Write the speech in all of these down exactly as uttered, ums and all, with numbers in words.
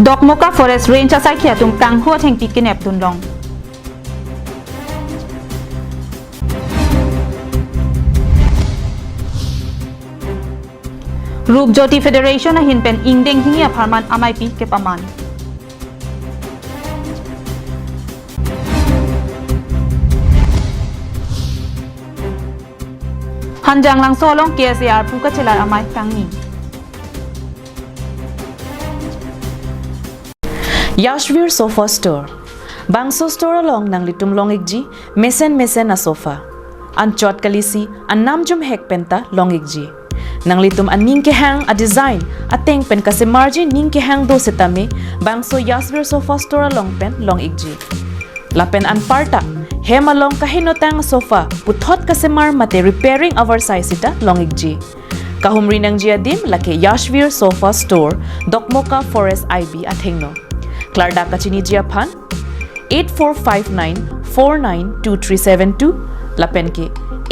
Dokmoka Forest Range asaikhi atum kanghu athengpi kenep dunlong. Rup Jyoti Federation ahin pen ingdeng hini apharman amaipi kepaman. Hanjanglangso along K S A R pu kachelar amei kangni. Yashvir Sofa Store. Bangso store along nanglitum long-ikji mesen mesen asofa. Anchot kalisi, anam jumhek penta long-ikji. Nanglitum aning kehang adesign ateng pen kasemarji ning kehang do setame bangso Yashvir Sofa Store along pen long-ikji. Lapen anparta hem along kahenotang sofa puthot kasemar mate repairing avar sai sita long-ikji. Kahumri nangji adim lake Yashvir Sofa Store, Dokmoka Forest I B athengno. Klardak kachiniji aphan eight four five nine four nine two three seven two lapen ke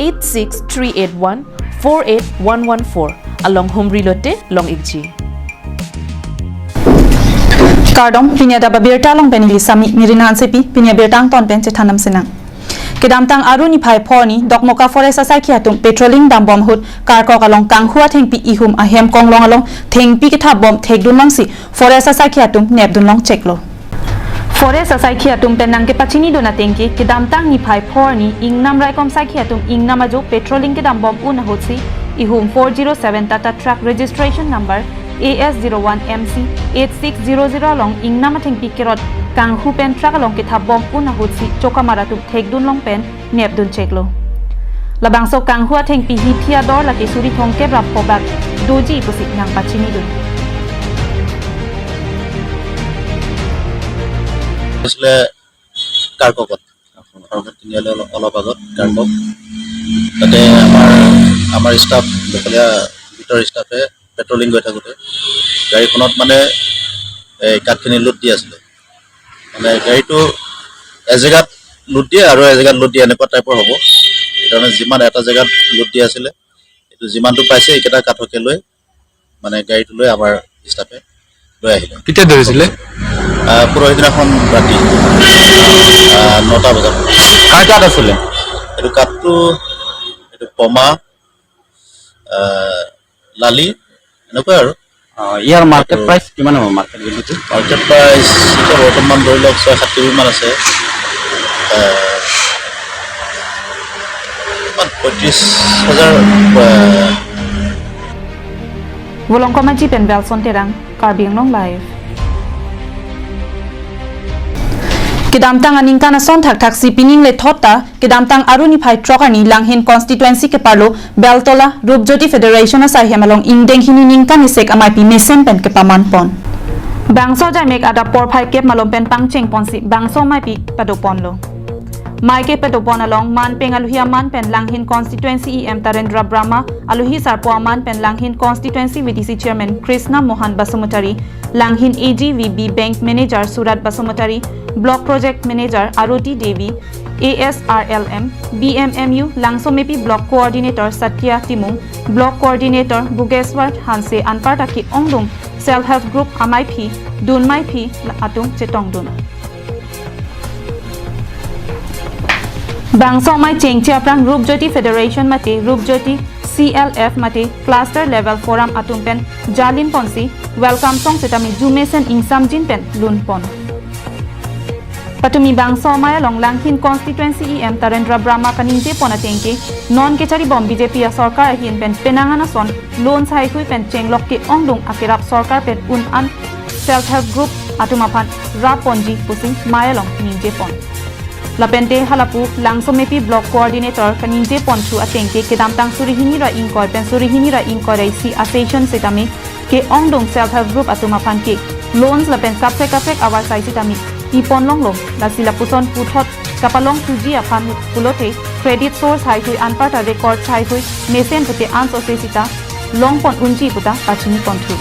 eight six three eight one four eight one one four along humri lote long-ikji. Kardom, pini adap abirta along pen neli Sami Mirin Hansepi, pini abirta angton pen chethan damsinang. Kedamtang Aru niphai pho arni, Dokmoka Forest asaikhi atum patrolling dambom ahut, Karkok along kanghu athengpi ihum ahem konglong along thengpi kethapbom thekdunlongsi Forest asaikhi atum nepdunlong cheklo. Forest asaikhi atum pen nangkepachinidun atengke, kedamtang niphai pho arni, ingnam raikom saikhi atum ingnam ajo patrolling kedambom un ahutsi, ihum four zero seven Tata Truck registration number A S zero one M C eight six zero zero along ingnam athengpi kerot kanghu pen truck along kethapbom un ahutsi chokamar atum thekdunlong pen nepdun cheklo. Labangso kanghu athengpi hithi ador lake suri thomkep ra pho bak doji pusi nangpachinidun. আছিলে কাৰ্ককত। কাৰ্ককত তিনিআলি অলপ, অলপ আগত কাৰ্কক। তাতে আমাৰ, আমাৰ ষ্টাফ, দীঘলীয়া বিটৰ ষ্টাফে পেট্ৰলিং কৰি থাকোঁতে গাড়ীখনত মানে এই কাঠখিনি লোড দি আছিলে। মানে গাড়ীটো এজেগাত লোড দিয়ে আৰু এজেগাত লোড দিয়ে, এনেকুৱা টাইপৰ হ'ব। সেইকাৰণে যিমান এটা জেগাত লোড দি আছিলে, এইটো যিমানটো পাইছে, এইকেইটা কাঠকে লৈ মানে গাড়ীটো লৈ আমাৰ ষ্টাফে লৈ আহিলে। কেতিয়া ধৰিছিলে? আহ, পৰহি দিনাখন ৰাতি, আহ, নটা বজাত। কাৰ কাঠ আছিলে? এইটো কাঠটো, এইটো পমা, আহ, লালি, এনেকুৱা আৰু। অ, ইয়াৰ মাৰ্কেট এইটো প্ৰাইচ কিমান হ'ব, মাৰ্কেট ভেলুটো? মাৰ্কেট প্ৰাইচ এতিয়া বৰ্তমান ধৰি লওক ছয় সাত কেবি মান আছে। আহ, কিমান? পঁয়ত্ৰিশ হাজাৰ, আহ, Volongkom Aji pen Belson Terang, Karbi Anglong Live. Kedamtang aningkan ason thakthak si pining lethot ta, kedamtang Aru niphai throk arni Langhin constituency keparlo Beltola Rupjyoti Federation asai hem along ingdeng hini ningkan isek amaipi mesen pen kepaman pon. Bangso ajaimek adap porphai kep malom pen pangcheng ponsi bangso amaipi pado ponlo. Mai kepado pon along manpeng aluhi aman pen Langhin constituency E M Tarendra Brahma, aluhi sarpo aman pen Langhin constituency V D C chairman Krishna Mohan Basumatary, Langhin A G V B bank manager Surat Basumatary, block project manager Aroti Devi, A S R L M, B M M U Langsomepi block coordinator Satya Timung, block coordinator Bhugeswar Hanse anparta ke-ongdung self help group amaiphi, dunmaiphi atum chetongdun. Bangso amei chengche aphrang Rupjyoti Federation mate Rupjyoti C L F mate cluster level forum atum pen jalin ponsi welcome song setame jumesen ingsamjin pen lun pon. Patumi bangso amei along Langhin constituency E M Tarendra Brahma kaningje pon atengke, non kecharibom B J P asorkar ahin pen penang an ason loan saihui pen chenglok ke-ongdung akerap sorkar pen un an self help group atum aphan rap ponji pusi amei along ningje pon. Lapente halapu Langsomepi block coordinator kaningje ponthu atengke kedamtang suri hini ra ingkoi pen suri hini ra ingkoi ra isi a-session setame ke-ongdung self help group atum aphan ke loans lapen kaprek kaprek avar sai setame pi ponlonglo, lasi lapuson puthot kapalongthuji aphan pulote credit source haihui anparta record haihui mesen pute anso se sita long pon unji puta pachini ponthu.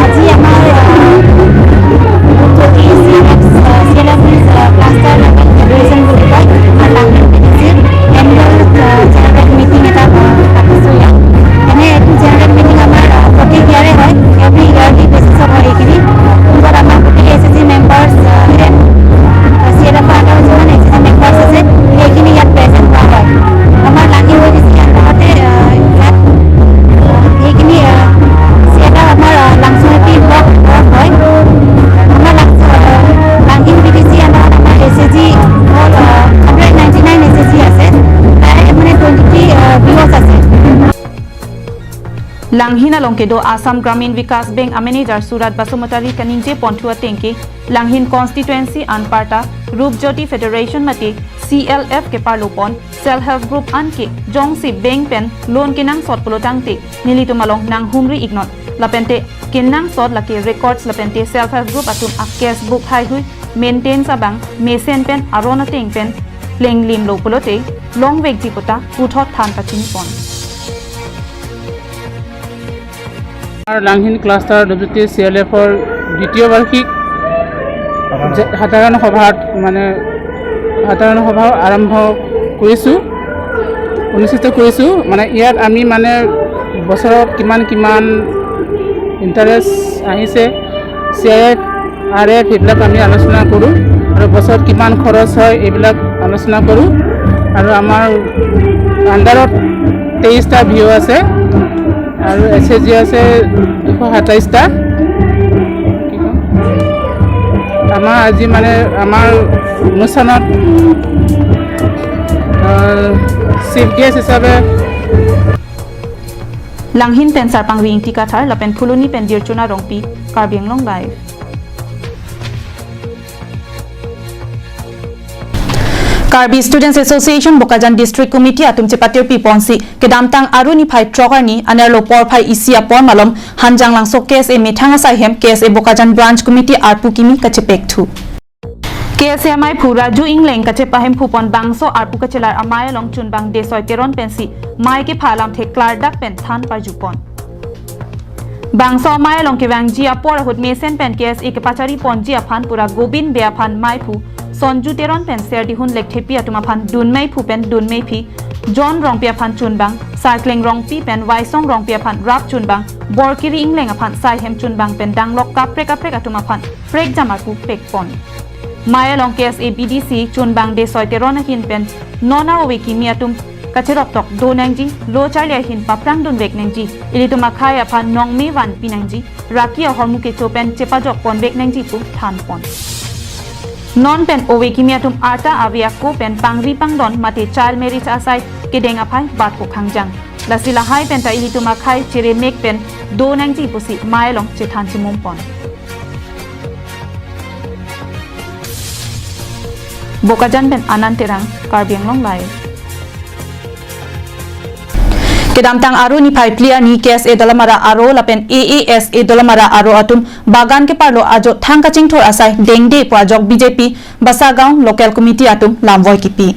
আজি আমাৰ, আহ, চি L F, আহ, চি L F, আহ, cluster level federation বুলি কয়, আহ, তামিল বিটিচিৰ এনুৱেল, আহ, general meeting এটা, আহ, পাতিছোঁ ইয়াত। এনে এইটো general Langhin along kedo Assam Gramin Vikas Bank a manager Surat Basumatary kaningje ponthu atengke, Langhin constituency anparta Rupjyoti Federation mate C L F keparlo pon self help group anke jongsi bank pen loan kenangsot pulotangte nelitum along nanghumri iknon, lapente kenangsot lake records lapente self help group atum a cash book haihui maintain abang mesen pen aron ateng pen plenglimlo pulote longvekji puta puthot than pachini pon. আমাৰ Langhin cluster W T চি এল এফৰ দ্বিতীয় বাৰ্ষিক যে সাধাৰণ সভাত মানে সাধাৰণ সভা আৰম্ভ কৰিছোঁ, অনুষ্ঠিত কৰিছোঁ। মানে ইয়াত আমি মানে বছৰত কিমান কিমান ইণ্টাৰেষ্ট আহিছে, C I F, R F, সেইবিলাক আমি আলোচনা কৰোঁ আৰু বছৰত কিমান খৰচ হয় এইবিলাক আলোচনা কৰোঁ। আৰু আমাৰ আণ্ডাৰত তেইছটা ভি অ' আছে আৰু এছ এ জি আছে দুশ সাতাইছটা। আমাৰ আজি মানে আমাৰ অনুষ্ঠানত চিফ গেষ্ট হিচাপে Langhin pen Sarpangri Ingti Kathar lapen Phuloni pen Dirchuna Rongpi, Karbi Anglong Live. Karbi Students Association Bokajan District Committee atum chepatirpi ponsi kedamtang Aru niphai throk arni anerlo porphai isi apor malom Hanjanglangso K S A methang asai hem K S A Bokajan Branch Committee arpu kimi kachepekthu. K S A amaiphu Raju Ingleng kachepa hemphu pon bangso arpu kachelar amei along chunbang Desoi Teron pensi mei kepha alamthe klardak pen than parju pon. Bangso amei along kevangji apor ahut mesen pen K S A kepachari ponji aphan pura Gobin Bey aphan meiphu, Sonju Teron pen Serdihun Lekthepi atum aphan dun meiphu pen dun meiphi, John Rongpi aphan chunbang, Sarkleng Rongpi pen Waisong Rongpi aphan rap chunbang, Borkiri Ingleng aphan sai hem chunbang pen danglok kaprek kaprek atum aphan prekjam arpu pekpon. Mei along K S A B D C chunbang Desoi Teron ahin pen non a-ove kimi atum kacheroktok do nangji, lo charli ahin paprang dunvek nangji, ilitum akhei aphan nongme vanpi nangji, raki ahormu kecho pen chepajok ponvek nangji pu than pon. Non pen ove kimi atum arta ave ako pen pangri pangdon mate child marriage asai kedeng aphai batpo khangjang. Lasi lahai penta ilitum akhei cheremek pen do nangji pusi mei along chethan chimum pon. Bokajan pen Anand Terang, Karbi Anglong Live. Kedamtang Aru niphai phli arni K S A Dolamara Aro lapen A A S A Dolamara Aro atum bagan keparlo ajo thang kachingthur asai dengde pu ajok B J P Basagaon Local Committee atum lamvoi kipi.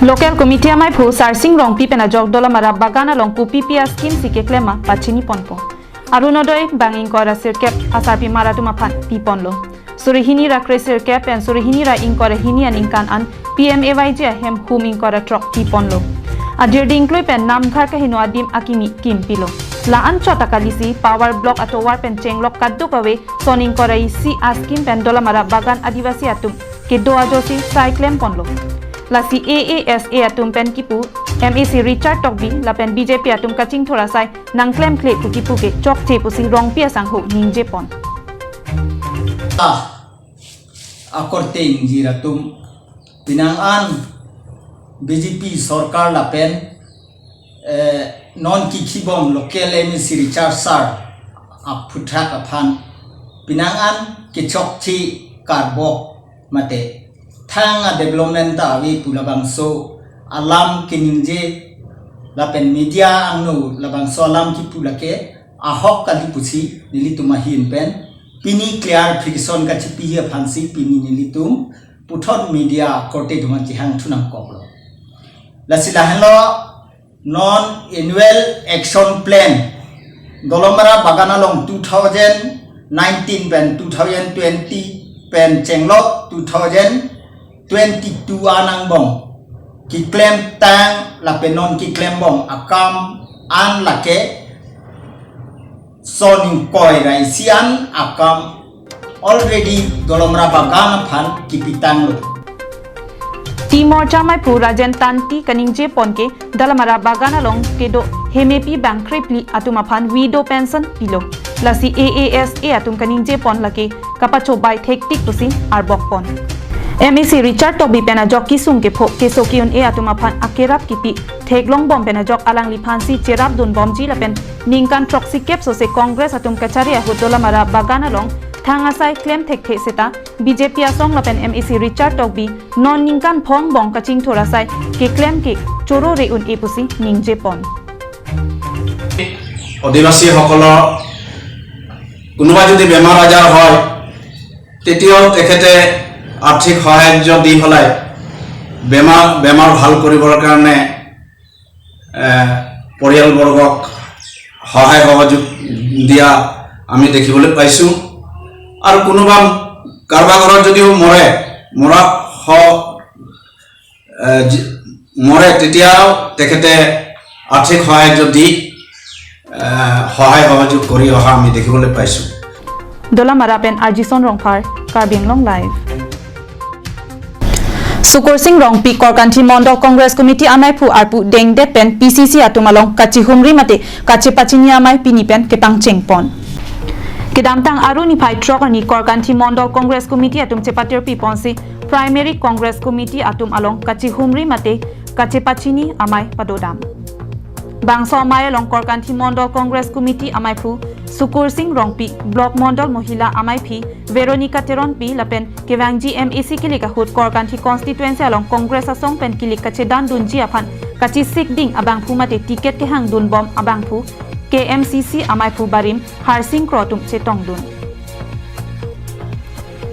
Local Committee amaiphu Sarsing Rongpi pen ajok Dolamara bagan along kopi pi a-scheme si keklem ma pachini ponpo. Arunodoi bang ingkoi ra sirkep asarpimar atum aphan piponlo. Suri hini ra kre sirkep pen suri hini ra ingkoi ra hini aningkan an P M A Y G ahem hum ingkoi ra throk piponlo. Adirdi ingklui pen Namghar kaheno adim akimi kim pilo. La-an chot akalisi power block atovar pen chenglok kadokave son ingkoi ra isi a-scheme pen Dolamara bagan adivasi atum kedo ajosi sai klem ponlo. Lasi A A S A atum pen kipu M A C Richard Tokbi lapen B J P atum kachingthur asai nangklemkle pu kipu ke chokche pusi Rongpi asangho ningje pon. Ah, akorte ingjir atum, penang an B J P sorkar lapen, eh, non kikhibom local M A C Richard sir aphuthak aphan penang an kechokche karbok mate thang a-development ta ave pu labangso alam keningje lapen media angno labangso alam kipu lake ahok kali pusi nelitum ahin pen pini clarification kachipihi aphansi pini nelitum puthot media korte atum an chehangthu nangkoklo. Lasi lahenlo non annual action plan Dolamara bagan along two thousand nineteen pen two thousand twenty pen chenglok two thousand twenty-two an angbong keklemtang lapen non keklembom akam an lake son ingkoi ra isi an akam already Dolamara bagan aphan kipitanglo. T Morcha maiphu Rajen Tanti kaningje pon ke Dolamara bagan along kedo hemepi bang krephli atum aphan widow pension pilo. Lasi A A S A atum kaningje pon lake kapachobai thektik pusi arbok pon. M A C Richard Tokbi pen ajok kisung kepho keso ki-un-e atum aphan akerap kipi theklongbom pen ajok alangliphansi cherapdunbomji lapen ningkan throksi kep sose Congress atum kachari ahut Dolamara Bagan along thang asai klem thekthe seta B J P asong lapen M A C Richard Tokbi non ningkan pho angbong kachingthur asai keklem ke choro re un-e pusi ningjepon. অধিবাসীসকলৰ কোনোবা যদি বেমাৰ আজাৰ হয়, তেতিয়াও তেখেতে আৰ্থিক সাহায্য দি পেলাই বেমাৰ বেমাৰ ভাল কৰিবৰ কাৰণে এ, পৰিয়ালবৰ্গক সহায় সহযোগ দিয়া আমি দেখিবলৈ পাইছোঁ। আৰু কোনোবা কাৰোবাৰ ঘৰত যদিও মৰে, মৰা স- এ, যি- মৰে, তেতিয়াও তেখেতে আৰ্থিক সাহায্য দি এ, সহায় সহযোগ কৰি অহা আমি দেখিবলৈ পাইছোঁ। Dolamara pen Arjison Rongphar, Karbi Anglong Live. Sukursing Rongpi Korkanthi Mondol Congress Committee amaiphu arpu dengdet pen P C C atum along kachihumri mate kachepachini amei pini pen kepangchengpon. Kedamtang Aru niphai throk arni Korkanthi Mondol Congress Committee atum chepatirpiponsi Primary Congress Committee atum along kachihumri mate kachepachini amei padodam. Bangso amei along Korkanthi Mondol Congress Committee amaiphu Sukursing Rongpi, Block Mondol Mohila amaiphi Veronica Teronpi lapen kevangji M A C kilik ahut Korkanthi constituency along Congress asong pen kilik kachedandunji aphan kachisikding abangphu mate ticket kehangdunbom abangphu K M C C amaiphu barim Harsing Kro atum chetongdun.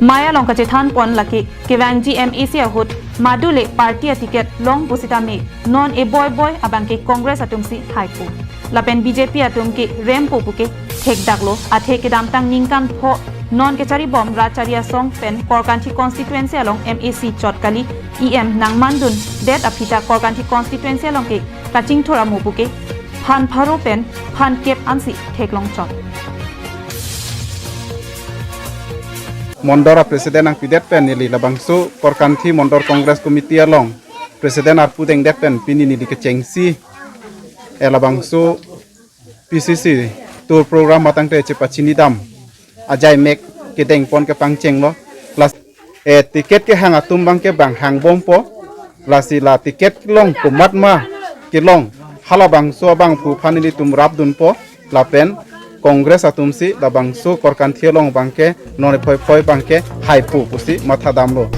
Amei along kachethanpon lake kevangji M A C ahut madule party aticket long pusitame non eboiboi abangke Congress atumsi haipo. Lapen B J P atum ke rempo puke thekdaklo, athe kedamtang ningkan pho non kecharibom rat chari asong pen Korkanthi constituency along M A C chot kali, E M nangmandundet aphi ta Korkanthi constituency along ke kachingthur amo puke phan pharo pen phan kep ansi theklongchot. Mondol a President nangpidet pen neli labangso Korkanthi Mondol Congress Committee along President arpu dengdet pen pini neli kechengsi, eh, labangso P C C tour program matangte chepachinidam ajai mek kedengpon kepangchenglo. Lasi, eh, ticket kehang atum abangke bang hangbompo. Lasi la ticket long komatma kelong, halabangso abangphu aphan ilitum rapdunpo. Lapen Congress atumsi labangso Korkanthi along abangke non ephoiphoi abangke haipo pusi mathadamlo.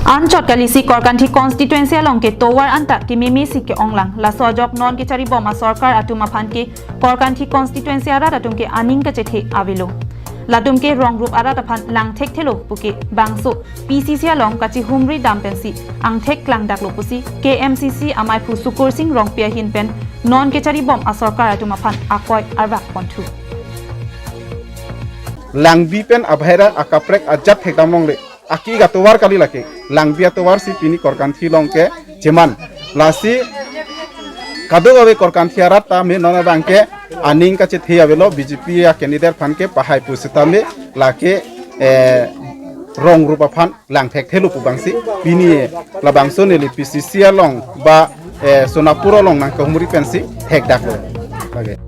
Anchot kalisi Korkanthi constituency along ke tovar anta kememesi ke-onglang. Laso ajok non kecharibom asorkar atum aphan ke Korkanthi constituency arat atum ke aning kachethe avelo. Latum ke rong rup arat aphan langthekthelo puke bangso P C C along kachihumri dam pensi angthek klangdaklo pusi K M C C amaiphu Sukursing Rongpi ahin pen non kecharibom asorkar atum aphan akoi arvakponthu. Langbi pen abhaira akaprek ajat thekdam longle. Aki atovar kali lake. Langbi atovarsi pini Korkanthi along ke cheman. Lasi kadokave Korkanthi arat tame non abangke aning kachethe avelo, B J P a candidate aphan ke pahaipo sitame lake, eh, rong rup aphan langthekthelo pu abangsi pini labangso neli P C C along ba, eh, Sonapur along nangkehumri pensi thekdaklo. Lake.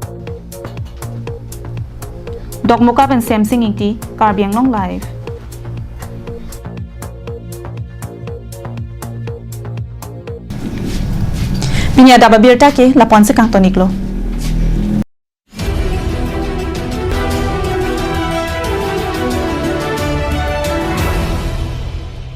Dokmoka pen Semsing Ingti, Karbi Anglong Live. Pini adap abirta ke lapu-ansi kangtoniklo.